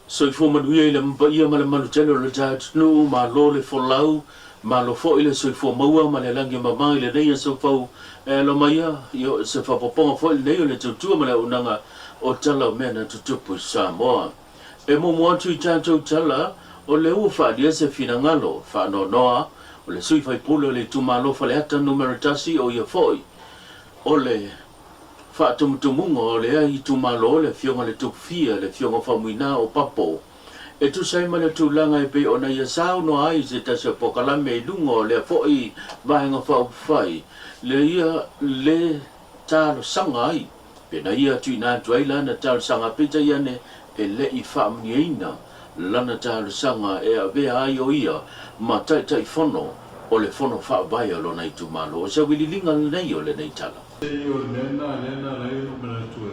Soifua manuia i le paia ma le malu tele o le ta atunuu, malo le folau, malo foi le soifua maua ma le lagi e mama i lenei aso fou e alo mai ia, o se faaopoopoga foi lenei o le tautua ma le auaunaga o tala o mea na tutupu i Samoa. E muamua atu i tatou tala, o lea ua faaalia se finagalo faanoanoa o le sui faipule o le itumalo Faleata Numera 1, o ia foi o le faatumutumuga o lea itumalo, le Afioga i le Tupufia, le Afioga Faumuina o Papo, e tusa ai ma le tulaga e pei ona ia saunoa ai i se tasi o polokalame i luga o lea foi Vaega Faaupufai, le ia le talosaga ai pe na ia tuuina atu ai lana talosaga, peitai ane e le i faamanuiaina lana talosaga e avea ai o ia ma Taitaifono o le Fono Faavae o lona itumalo. O se auiliiliga lenei o lenei tala. E o le mea lena lea na ala ai ona ou manatu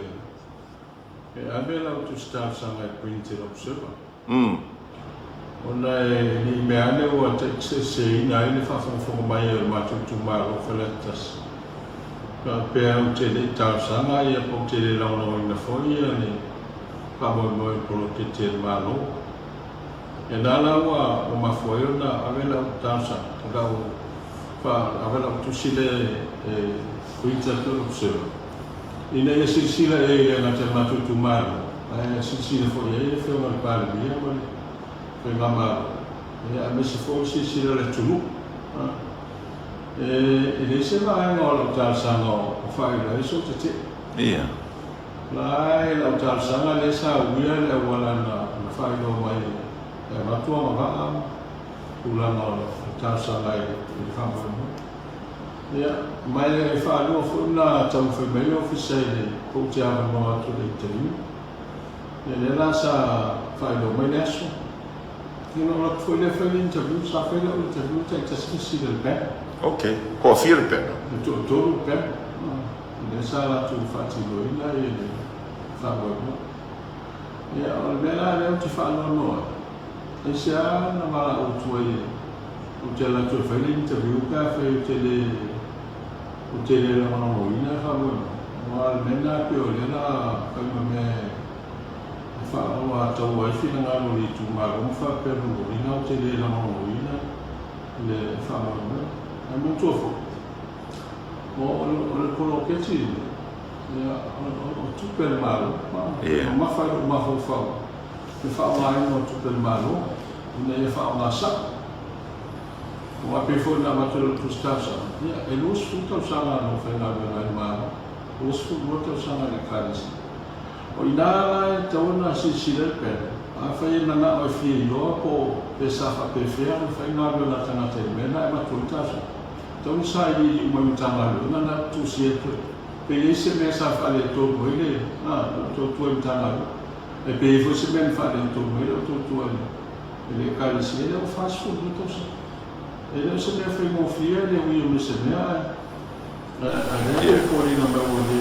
e ave lau tusi talosaga e print e lou server. Ona e ne i mea ane ua taitiseseina ai le faafogafoga mai a lo matou itumalo o Faleata 1, faapea ou te le i talosaga ia po ou te le lagolagoina foi ia le faamoemoe o le poloketi a le Malo. Ia na la ua mafua ai ona ave lau talosaga, lau ave lau tusi lea e print atu e lou server, ina ia silasila i ai e le gata i le matou itumalo, ae silasila foi i ai le Afioga i le Palemia ma le Faigamalo, aemaise foi o le silasila a le atunuu. E leai se vaega o lau talosaga o faailoa ai sou tetee. La e lau talosaga lea sa uia le auala na faailoa mai e avatu agavaa ma tulaga o le talosaga i le faamoemoe. Ia, ma e faalua foi ona taumafai mai le Ofisa i le po ou te avanoa atu i le interview. Ia lea la sa faailoa mai le aso. Ia ona ou alu atu foi lea fai le interview, sa fai lau interview taitasi fesili a le panel. Ok, toafia le panel? E toatolu le panel. Lea sa latou faatinoina le faamoemoe. Ia, o le mea la lea ou te faanoanoa ai, aisea na valaau atu ai ou te alu atu e fai le interview pe afai ou te le ou te le lagolagoina le faamoemoe. Aua o le mea lena pei o lea o le a fai ma mea e faaoloataua ai finagalo o le itumalo ma faapea lona uiga ou te le lagolagoina le faamoemoe. Ae manatua foi, o le poloketi lenei, ia, o tupe a le Malo, mamafa i lou mafaufau le faaaogaina o tupe a le Malo ina ia faaaoga sao. Aua e pei foi ona avatu e lau tusi talosaga, ia, e 20 tausaga na ou faigaluega ai i le Malo, 22 tausaga i le Ekalesia. O i ina la e tatau ona silasila le panel, afai e manao e fia iloa po o pe sa faapefea ona fai galuega a tagata i le mea lena e avatu ai le talosaga, e tatau ona sailiili uma i Matagaluega na tusia atu ai. Pe i ai se mea sa faaletonu ai le lou tautua i Matagaluega. E pe i ai foi se mea na faaletonu ai lau tautua i le Ekalesia, e le o 42 tausaga. E le o se mea faigofie le ui o se mea, ae a lea e foliga mai ua le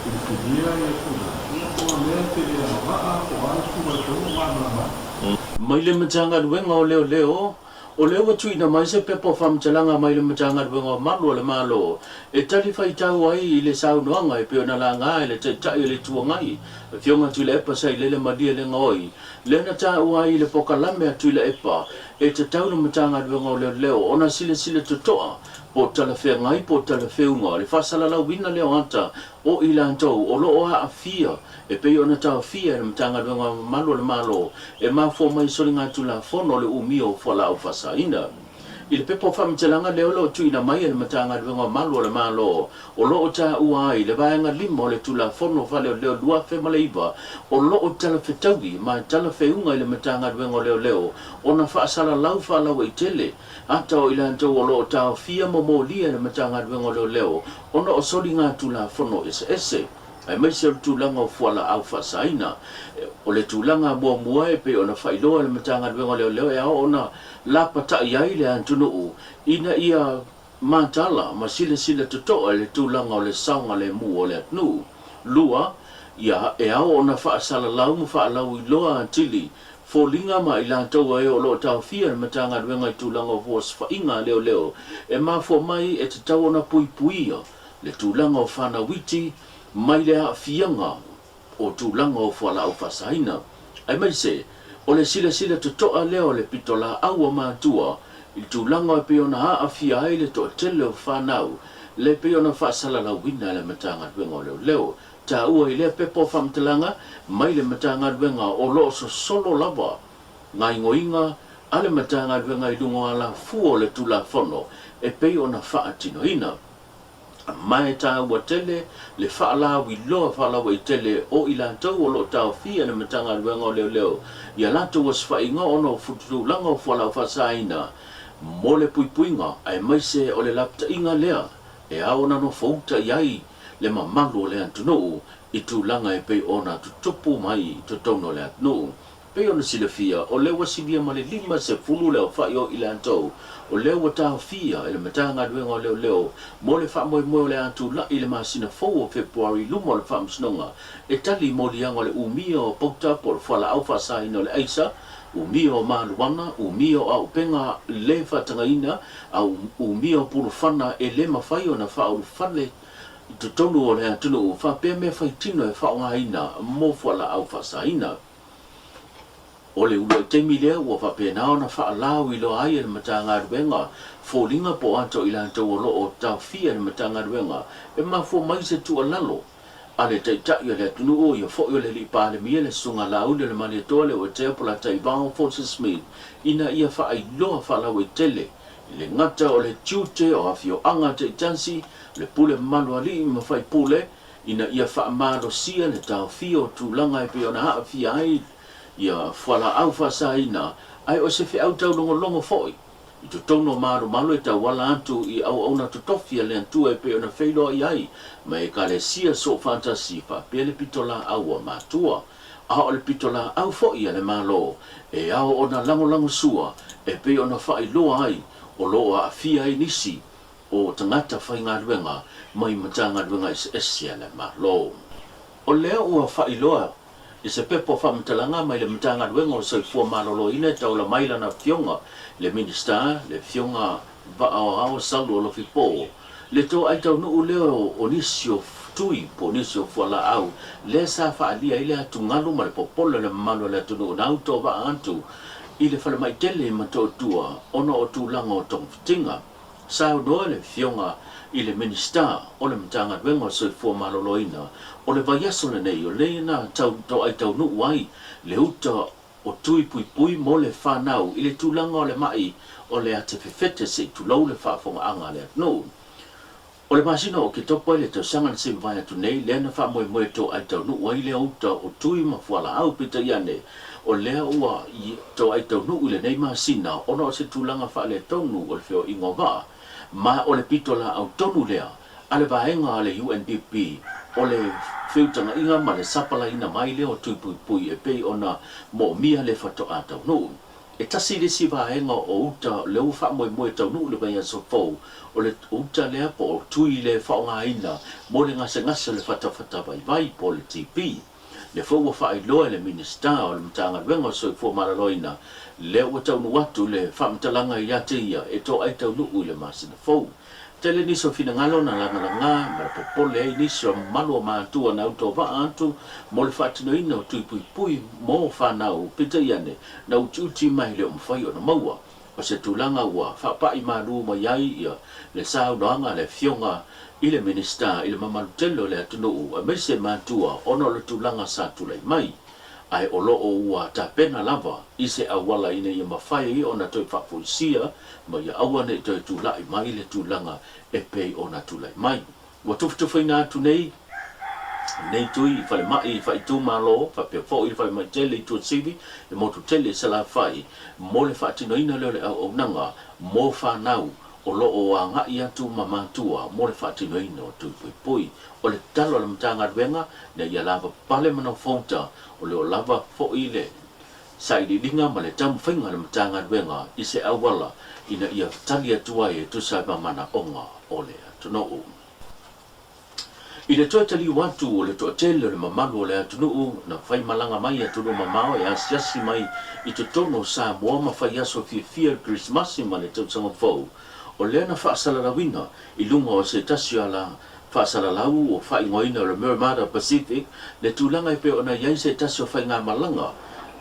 filifilia ia tulaga, ia po o le mea e te le agavaa po o a le tulaga e tatau ona malamalama ai. Mai le Matagaluega o Leoleo, O lea ua tuuina mai se pepa o faamatalaga mai le Matagaluega o Malu a le Malo e tali faitau ai i le saunoaga e pei ona laga e le Taitai o le Itu Agai, Afioga Tuilaepa Sailele Malielegaoi, lea na taua ai i le polokalame a Tuilaepa e tatau le Matagaluega o Leoleo ona silasila totoa po o talafeagai po o talafeuga le faasalalauina lea o ata o i latou o lo o aafia e pei ona taofia e le Matagaluega o Malu a le Malo e mafua mai i soligatulafono o le umia o fualaau faasaina. I le pepa o faamatalaga lea o lo o tuuina mai e le Matagaluega o Malu a le Malo, o lo o taua ai le vaega 5 o le Tulafono Faaleoleo 2009 o lo o talafetaui ma talafeuga i le Matagaluega o Leoleo ona faasalalau faalauaitele ata o i latou o lo o taofia ma molia e le Matagaluega o Leoleo ona o soligatulafono eseese. aemaise o le tulaga o fualaau faasaina. O le tulaga muamua e pei ona faailoa e le Matagaluega o Leoleo e ao ona lapatai ai le atunuu ina ia matala ma silasila totoa i le tulaga o le saogalemu o le atunuu. 2, ia e ao ona faasalalau ma faalauiloa atili foliga ma i latou e o lo o taofia e le Matagaluega i tulaga o fuasefaiga a leoleo e mafua mai e tatau ona puipuia le tulaga o fanau iti mai le aafiaga o tulaga o fualaau faasaina, aemaise O le silasila totoa lea o le pitolaau a matua i le tulaga e pei ona aafia ai le toatele o fanau le pei ona faasalalauina e le Matagaluega o Leoleo. Taua i lea pepa o faamatalaga mai le Matagaluega o lo o sosolo lava gaoioiga a le Matagaluega i luga o alafua o le Tulafono e pei ona faatinoina. Ma e taua tele le faalauiloa faalauaitele o i latou o lo o taofia e le Matagaluega o Leoleo i a latou osofaiga ona o tulaga o fualaau faasaina mo le puipuiga aemaise o le lapataiga lea e ao ona nofouta i ai le mamalu o le atunuu i tulaga e pei ona tutupu mai i totonu o le atunuu. Pei ona silafia, o lea ua silia ma le 50 le aofai o i latou o lea ua taofia e le Matagaluega o Leoleo mo le faamoemoe o le a tulai i le masina fou o Fepuari i luma o le Faamasinoga e tali i moliaga o le umia o pauta po o le fualaau faasaina o le aisa, umia o maluana, umia o auupega le faatagaina, a umia o pulufana e le mafai ona faaulufale i totonu o le atunuu faapea mea faitino e faaaogaina mo fualaau faasaina. O le uluai taimi lea ua faapena ona faalauiloa ai e le Matagaluega foliga po o ata o i latou o lo o taofia e le Matagaluega e mafua mai se tuualalo a le Taitai o le atunuu, ia foi o le Alii Palemia, le Susuga Laauli o le Malietoa Leuatea Polataivao Fosi Smith, ina ia faailoa faalauaitele i le gata o le tiute o afioaga taitasi, le pule mamalu a alii ma faipule, ina ia faamalosia le taofia o tulaga e pei ona aafia ai ia fualaau faasaina, ae o se feau taulogologo foi i totonu o malumalu e tauala atu i auauna totofi a le Atua e pei ona feiloai ai ma Ekalesia Soofaatasi faapea le pitolaau a matua. A o le pitolaau foi a le Malo e ao ona lagolagosua e pei ona faailoa ai o lo o aafia ai nisi o tagata faigaluega mai Matagaluega eseese a le Malo. O lea ua faailoa i se pepa o faamatalaga mai le Matagaluega o le Soifua Maloloina e taula mai lana Afioga i le Minisita, le Afioga Vaaoao Saulo Alofipo, le toai taunuu lea o nisi o tui po o nisi o fualaau lea sa faaalia ai le atugalu ma le popole o le mamalu o le atunuu na autovaa atu i le falemai tele i Motootua ona o tulaga o togafitiga. Saunoa le Afioga i le Minisita o le Matagaluega o le Soifua Maloloina, o le vaiaso lenei o lea na toai taunuu ai le uta o tui puipui mo le fanau i le tulaga o le ma'i o le ata fefete se i tulou le faafogaaga a le atunuu. O le masina o Oketopa i le tausaga na se i mavae atu nei, lea na faamoemoe toai taunuu ai lea uta o tui ma fualaau, peitai ane, o lea ua toai taunuu i lenei masina ona o se tulaga faaletonu o le feoaiga o vaa, ma o le pitolaau tonu lea a le vaega a le UNDP o le feutagaiga ma le sapalaiina mai lea o tui puipui e pei ona moomia le faatoa taunuu. E tasi le isi vaega o uta lea ua faamoemoe taunuu i le vaiaso fou, o le uta lea po o tui le faaaogaina mo le gasegase o le fatafata vaivai po o le TB. Lea foi ua faailoa e le Minisita o le Matagaluega o le Soifua Maloloina lea ua taunuu atu le faamatalaga ia te ia e toai taunuu i le masina fou. Tele nisi o finagalo na lagalaga ma le popole ai nisi o mamalu o matua na autovaa atu mo le faatinoina o tui puipui mo fanau, peitai ane, na utiuti mai le o mafai ona maua. O se tulaga ua faapai malu mai ai ia le saunoaga a le Afioga i le Minisita i le mamalu tele o le atunuu aemaise matua ona o le tulaga sa tulai mai. Ae o lo o ua tapena lava i se auala ina ia mafai ona toe faafoisia ma ia aua ne i toe tulai mai le tulaga e pei ona tulai mai. Ua tufatufaina atu nei lenei tui i falemai faaitumalo faapea foi le falemai tele i Tuasivi, le motu tele i Salafai mo le faatinoina lea o le auaunaga mo fanau o lo o agai atu ma matua mo le faatinoina o tui puipui. O le tatalo a le Matagaluega ina ia lavapapale ma nofouta o lo o lava foi le sailiiliga ma le taumafaiga a le Matagaluega i se auala ina ia tali atu ai e tusa ai ma manaoga o le atunuu. I le toe taliu atu o le toatele o le mamalu o le atunuu na faimalaga mai i atunuu mamao e asiasi mai i totonu o Samoa ma fai aso fiafia i le Kerisimasi ma le Tausaga Fou, o lea na faasalalauina i luga o se tasi o ala faasalalau o faaigoaina o le Miramata Pacific le tulaga e pei ona i ai se tasi o faigamalaga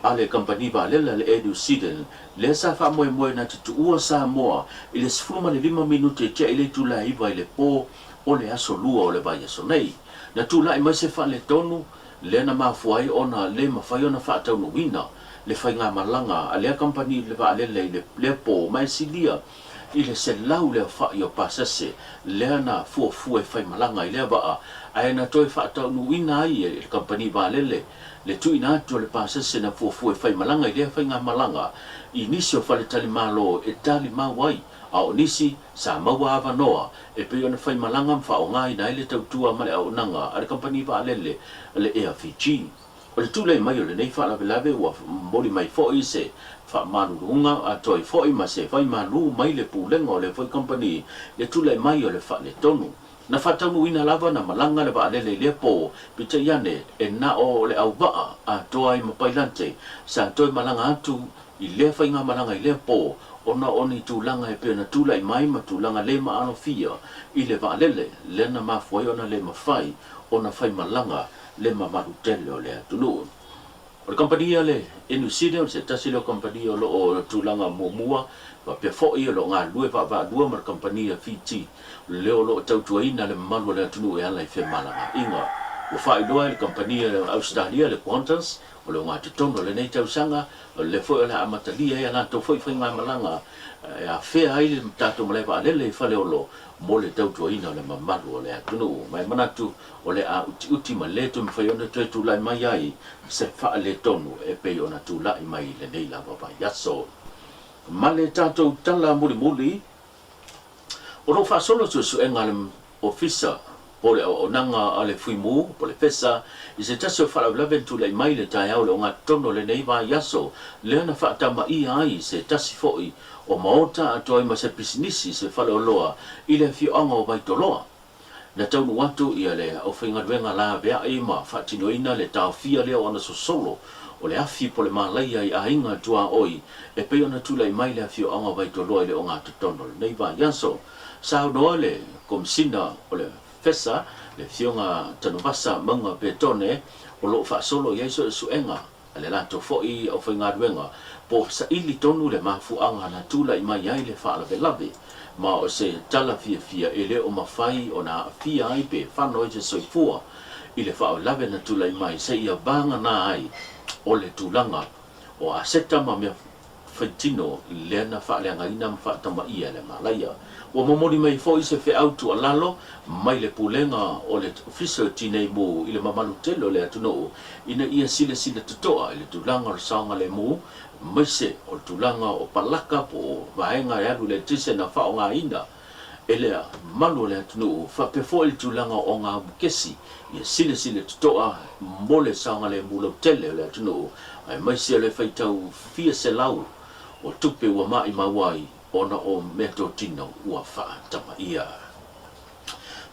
a le kamupani vaalele a le Air New Zealand lea sa faamoemoe na te tuua Samoa i le 15 minute e tea i le itula e 9 i le po o le aso Lua o le vaiaso nei. Na tulai mai se faaletonu lea na mafua ai ona le mafai ona faataunuuina le faigamalaga a lea kamupani vaalele i lea po ma e silia i le 100 le aofai o pasese lea na fuafua e faimalaga i lea vaa, ae na toe faataunuuina ai e le kamupani vaalele le tuuina atu o le pasese na fuafua e faimalaga i lea faigamalaga i nisi o faletalimalo e talimau ai, a o nisi sa maua avanoa e pei ona faimalaga ma faaaogaina ai le tautua ma le auaunaga a le kamupani vaalele a le Air Fiji. O le tulai mai o lenei faalavelave ua momoli mai foi se faamaluluga atoa ai foi ma se vaimalu mai le pulega o lea foi kamupani le tulai mai o le faaletonu. Na faataunuuina lava na malaga le vaalele i lea po, peitai ane e na o le auvaa atoa ai ma Pailate sa toe malaga atu i lea faigamalaga i lea po ona o ni tulaga e pei ona tulai mai ma tulaga le maalofia i le vaalele lea na mafua ai ona le mafai ona faimalaga le mamalu tele o le atunuu. O le kamupani a le Air New Zealand o se tasi lea o kamupani o lo o tulaga muamua faapea foi o lo o galulue vaavaalua ma le kamupani a Fiji lea o lo o tautuaina le mamalu o le atunuu e ala i femalagaaiga. Ua faailoa e le kamupani a Ausetalia le Qantas o le ogatotonu o lenei tausaga o lea foi o le a amatalia ai a latou foi faigamalaga e afea ai le tatou malae vaalele i Faleolo mo le tautuaina o le mamalu o le atunuu. Ma e manatu o le a utiuti ma le toe mafai ona toe tulai mai ai se faaletonu e pei ona tulai mai i lenei lava vaiaso. Ma le tatou tala mulimuli, o lo o faasolo suesuega a le Ofisa po o le Auaunaga a le Fuimu po o le FESA i se tasi o faalavelave na tulai mai i le taeao o le ogatotonu o lenei vaiaso lea na faatamaia ai se tasi foi o maota atoa ai ma se pisinisi se faleoloa i le afioaga o Vaitoloa. Na taunuu atu ia le aufaigaluega laveai ma faatinoina le taofia lea o ana sosolo o le afi po o le malaia i aiga tuaoi e pei ona tulai mai le afioaga o Vaitoloa i le ogatotonu o lenei vaiaso. Saunoa le Komisina o le FESA, le Afioga Tanuvasa Mauga Petone, o lo o faasolo i ai suesuega a le latou foi aufaigaluega po o saili tonu le mafuaaga na tulai mai ai le faalavelave, ma o se tala fiafia e le o mafai ona aafia ai pe fano ai se soifua i le faalavelave na tulai mai seia vagana ai o le tulaga o aseta ma mea faitino lea na faaleagaina ma faatamaia e le Malaia. Ua momoli mai foi se feau tuualalo mai le Pulega o le Ofisa o Tinei Mu i le mamalu tele o le atunuu ina ia silasila totoa i le tulaga o le saogalemu aemaise o le tulaga o palaka po o vaega e alu i le eletise na faaaogaina e le mamalu o le atunuu faapea foi le tulaga o ogaumu-kesi ia silasila totoa mo le saogalemu lautele o le atunuu aemaise o le faitau fia selau o tupe ua maimau ai ona o meatotino ua faatamaia.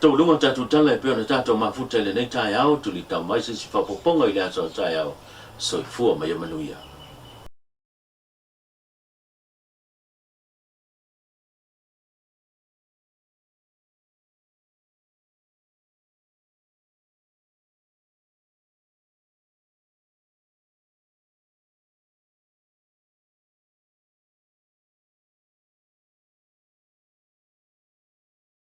Taualuga o tatou tala e pei ona tatou mafuta i lenei taeao, tulitau mai se isi faaopoopoga i le aso a taeao. Soifua ma ia manuia.